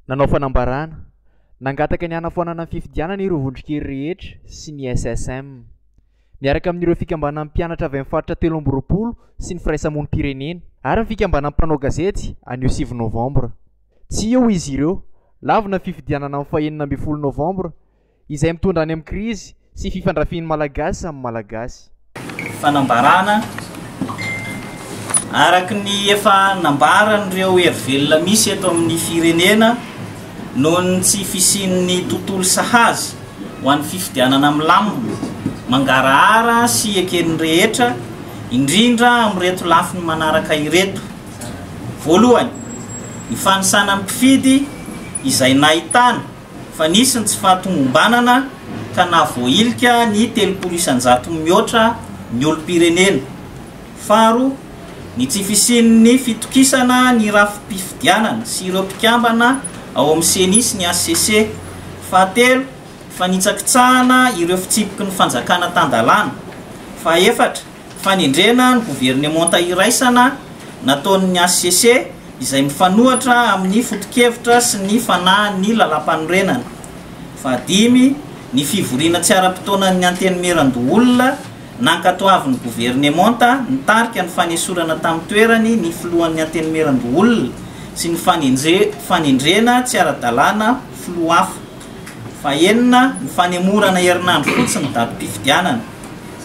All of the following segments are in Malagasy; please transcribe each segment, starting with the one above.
Nanao fanambarana, nangataka ny hanafoanana ny fifidianana ireo vondron-kery rehetra sy ny SSM. Miaraka amin'ireo fikambanan'ny mpianatra avy amin'ny faritra 23 sy ny firaisamonim-pirenena ary ny fikambanan'ny mpanao gazety anio 9 novambra. Tsy eo izy ireo, lavina ny fifidianana amin'ny faha-16 novambra izay mitondra any amin'ny krizy sy fifandrafian'ny Malagasy samy Malagasy. Fanambarana, Araka ny efa nambaran'ireo hery velona misy eto amin'ny firenena, noho ny tsy fisian'ny tontolo sahaza ho an'ny fifidianana milamina, mangarahara sy eken'ny rehetra, indrindra amin'ireto lafiny manaraka ireto. Voalohany, ny fanisana ny mpifidy izay nahitana fa nisy ny tsy fahatomombanana ka nahavoahilika ny 30% mihoatra ny olom-pirenena. Faharoa, ny tsy fisian'ny fitokisana ny rafi-pifidianana sy ireo mpikambana ao amin'ny Ceni sy ny hcc. Fahatelo, fanitsakitsahana ireo fitsipiky ny fanjakana tan-dalàna. Fahaefatra, Fanendrena ny governemanta iraisana nataon'ny hcc izay mifanohatra amin'ny foto-kevitra sy ny fanahin'ny lalàmpanorenana. Fahadimy, ny fivoriana tsy ara-potoanan'ny Antenimierandoholona nankatoavin'ny governemanta nitarika ny fanesorana tamin'ny toerany ny filohan'ny Antenimierandoholona sy ny fanendrena tsy ara-dalàna filoha hafa. Fahenina, ny fanemorana herinandro fotsiny datim-pifidianana.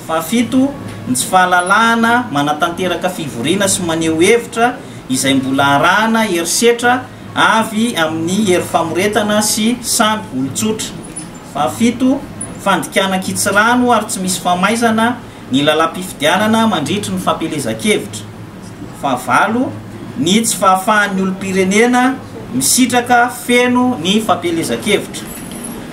Fahafito, ny tsy fahalalahana manatanteraka fivoriana sy maneho hevitra izay mbola arahana herisetra avy amin'ny hery famoretana sy samy olon-tsotra. Fahafito, fandikana an-kitsirano ary tsy misy famaizana ny lalàm-pifidianana mandritry ny fampielezan-kevitra. Fahavalo, ny tsy fahafahan'ny olom-pirenena misitraka feno ny fampielezan-kevitra.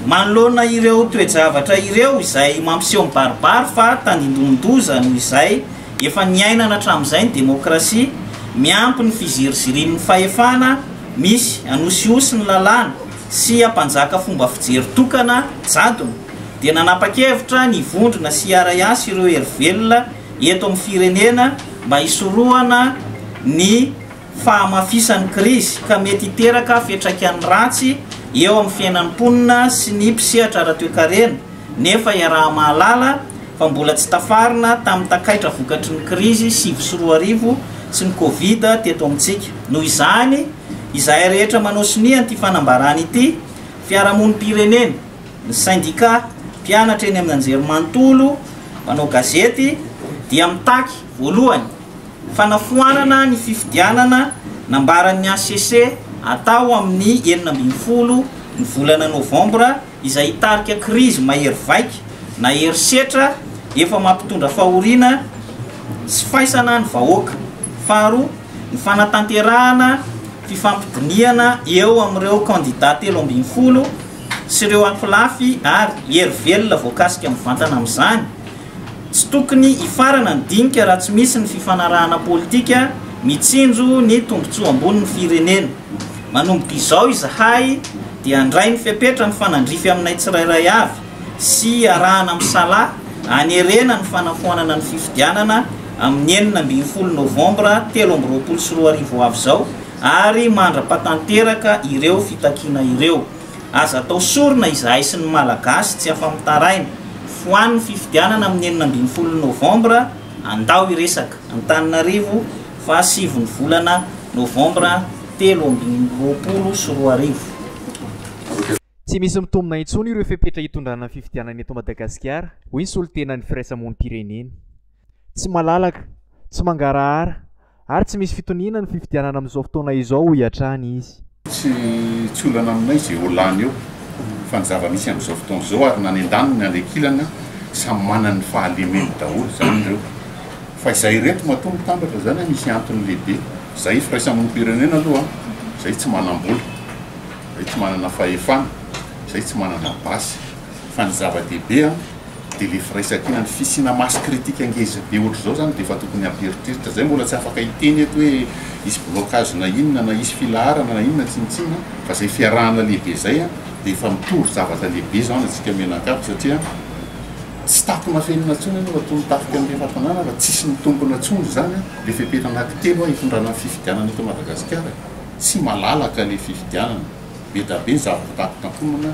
Manoloana ireo toe-javatra ireo izay mampiseho mibaribary fa tandindomin-doza noho izay efa niainana hatramin'izay ny demokrasia, miampy ny fizirizirian'ny fahefana misy hanosihosy ny lalàna sy hampanjaka fomba fijery tokana jadona, dia nanapa-kevitra ny hivondrona sy hiara-hiasa ireo hery velona eto amin'ny firenena mba hisorohana ny fahamafisan'ny krizy ka mety hiteraka fiantraikany ratsy eo amin'ny fiainan'ny mponina sy ny mpisehatra ara-toekarena nefa iaraha-mahalala fa mbola tsy tafarina tamin'ny takaitra vokatry ny krizy 2009 sy ny Covid teto amintsika. Noho izany, izahay rehetra manao sonia an'ity fanambarana ity, fiarahamonim-pirenena, ny sendikà, mpianatra eny amin'ny anjerimanontolo, mpanao gazety, dia mitaky, voalohany, fanafoanana ny fifidianana nambaran'ny hcc atao amin'ny 16 ny volana novambra izay hitarika krizy mahery vaika na herisetra efa mampitondra fahoriana sy faisana ny vahoaka. Faharoa, ny fanatanterahana fifampidinihana eo amin'ireo kandida 13 sy ireo ankolafy ary hery velona voakasika mivantana amin'izany. Tsy tokony hifarana ny dinika raha tsy misy ny fifanarahana politika mitsinjo ny tombontsoa ambonin'ny firenena. Manomboka izao izahay dia handray ny fepetra mifanandrify aminay tsirairay avy sy iarahana misalahy hanerena ny fanafoanana ny fifidianana amin'ny 16 novambra 2023 ho avy izao ary mandra-patanteraka ireo fitakiana ireo. Aza atao sorona izahay sy ny Malagasy tsy afa-mitaraina. Foano ny fifidianana amin'ny 16 novambra, andao hiresaka. Antananarivo, faha sivy ny volana novambra 2023. Tsy misy mitombina intsony ireo fepetra hitondrana ny fifidianana eto Madagasikara, hoy ny solontenan'ny firaisamonim-pirenena. Tsy malalaka, tsy mangarahara ary tsy misy fitoniana ny fifidianana amin'izao fotoana izao, hoy hatrany izy. Tsy tsy olana aminay izay ho lany eo fa ny zava-misy amin'izao fotoana izao ary na any andaniny na any ankilany samy manana ny fahalemeny daholo izany ireo fa izay ireto matoa mitambatra izany misy antony lehibe izay firaisamonim-pirenena aloha izay tsy manam-bola izay tsy manana fahefana izay tsy manana basy fa ny zava-dehibe dia le firaisankina, ny fisiana masse critique ngeza be ohatr'izao zany dia efa tokony hampieritreritra, zay mbola tsy afaka hiteny eto hoe hisy blocage na inona na hisy filaharana na inona tsinontsinona fa zay fiarahana lehibe zay an dia efa mitory zavatra lehibe zany antsika mianakavy satria tsy takona afenina intsony ianao fa toy ny tafika amin'ny efa-tanàna fa tsisy mitombina intsony izany an, le fepetra anankitelo an hitondrana ny fifidianana eto Madagasikara, tsy malalaka le fifidianana. Be da be ny zavatra takonana,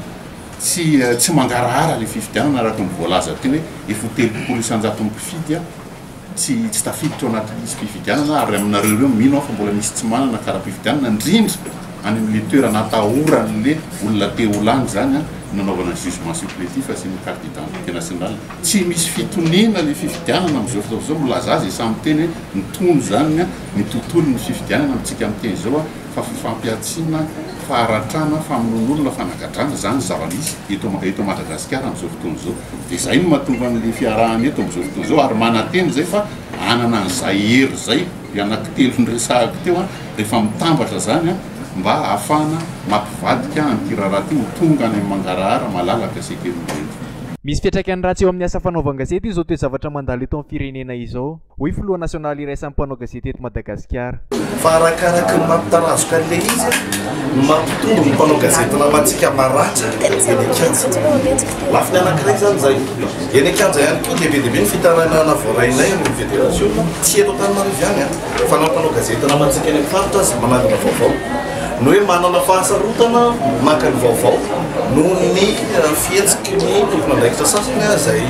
tsy tsy mangarahara ilay fifidianana araka ny voalaza teo hoe efa ho 30% mpifidy tsy tsy tafiditra ao anaty lisi-pifidianana ary aminareo ireo mino aho fa mbola misy tsy manana kara-pifidianana indrindra any amin'ilay toerana atahoran'le olona te ho lany izany an, nanaovana ny jugement supplétif sy ny carte d'identité nationale. Tsy misy fitoniana ilay fifidianana amin'izao fotoana izao, milaza azy samy miteny hoe mitony izany ny tontolon'ny fifidianana amintsika miteny izao an, fa fifampihantsiana, faharatrana, famonoan'olona, fanagadrana, izany ny zava-misy eto eto Madagasikara amin'izao fotoana izao. Dia izay no mahatonga an'ilay fiarahana eto amin'izao fotoana izao ary manantena izay fa hanana an'izay hery izay ilay anankitelo noresahako teo an, rehefa mitambatra izany an, mba hahafahana mampivadika an'ity raharaha ity ho tonga any amin'ny mangarahara malalaka sy eken'ny rehetra. Misy fiantraikany ratsy eo amin'ny asa fanaovan-gazety izao toe-javatra mandalo eto amin'ny firenena izao. Hoy filoha nasionaly iraisan'ny mpanao gazety eto Madagasikara. Fa arakaraky ny mampitarazoka an'ilay izy no mampitombo ny mpanao gazety namantsika maratra eny an-kianja. Lafiny anankiray izany izay. Eny an-kianja ihany koa dia be dia be ny fitarainana voarainay any amin'ny federasiona, tsy eto Antananarivo ihany an, fa na mpanao gazety namantsika any amin'ny faritra aza manangona vaovao. Ny hoe manana fahasarotana maka ny vaovao noho ny fihetsiky ny tompon'andraikitra sasany izay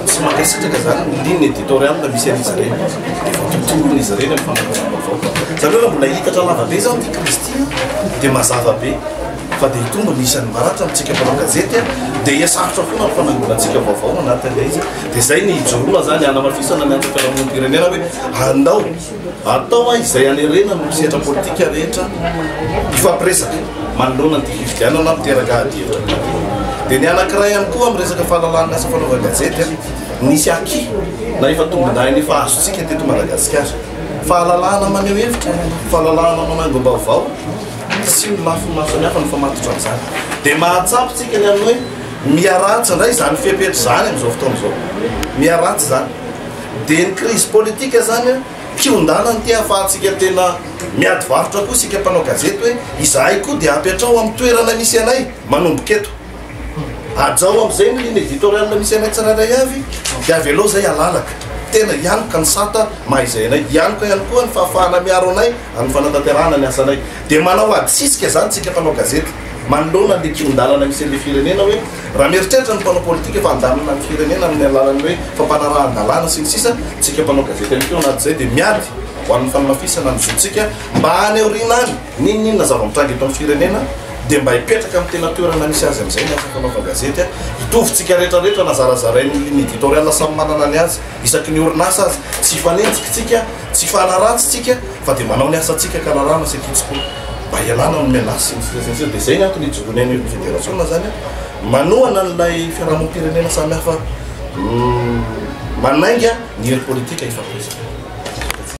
tsy mankasitraka izany ny ligne éditoriale misy an'izy ireny, dia voatontolon'izy ireny amin'ny fanangonam-baovao. Izany hoe raha mbola hitatra lava be izany ity krizy ity dia mazava be fa dia hitombo ny isan'ny maratra amintsika mpanao gazety dia hihasarotra foana ny fanangonantsika vaovao anatin'ilay izy. Dia izay ny hijoroana izany hanamafisana ny antom-piarahamonim-pirenena hoe andao Atao izay hanerena ny mpisehatra politika rehetra hifampiresaka manoloana an'ity fifidianana miteraka adihevitra be ity. Dia ny anankiray ihany koa amin'ny resaka fahalalahana asa fanaovan-gazety, nisy acquis na efa tombondahiny efa azontsika teto Madagasikara. Fahalalahana maneho hevitra, fahalalahana manangom-baovao sy ny lafiny maro samihafa mifamatotra amin'izany. Dia mahatsapa isika ny amin'ny hoe miharatsy indray izany fepetra izany amin'izao fotoana izao. Miharatsy izany. Dia ny krizy politika izany kihondanany ity ahafahantsika tena miady varotra koa isika mpanao gazety hoe izahay koa dia apetraho amin'ny toerana misy anay manomboka eto. Hajao amin'izay ny ligne éditoriale misy anay tsirairay avy dia avelao izay halalaka. Tena hianoka ny sata maha izay anay. Hianoka ihany koa ny fahafahana miaro anay amin'ny fanatanterahana ny asanay. Dia manao ady sisika izany isika mpanao gazety manoloana an'ilay kihon-dalana misy an'ilay firenena hoe Raha mieritreritra ny mpanao politika fa handamina ny firenena amin'ny alalan'ny hoe fampanarahan-dalàna sy ny sisa, tsika mpanao gazety ihany koa anatin'izay dia miady ho an'ny fanamafisana ny zontsika mba any aoriana any, n'inon'inona zava-mitranga eto amin'ny firenena dia mba hipetraka amin'ny tena toerana misy azy amin'izay ny asa fanaovan-gazety, hitovy tsika rehetra rehetra na zarazarain'ny ligne éditoriale samy manana ny azy isaky ny orinasa aza, tsy hifanenjika tsika, tsy hifanaratsy tsika fa dia manao ny asantsika an-kalalahana sy an-kitsim-po. Mba hialana amin'ny menace sy ny sisa sy ny sisa. Dia izay ny antony ijoroany any amin'ny federasiona izany manohana an'ilay fiarahamonim-pirenena samihafa manainga ny hery politika hifampiresaka.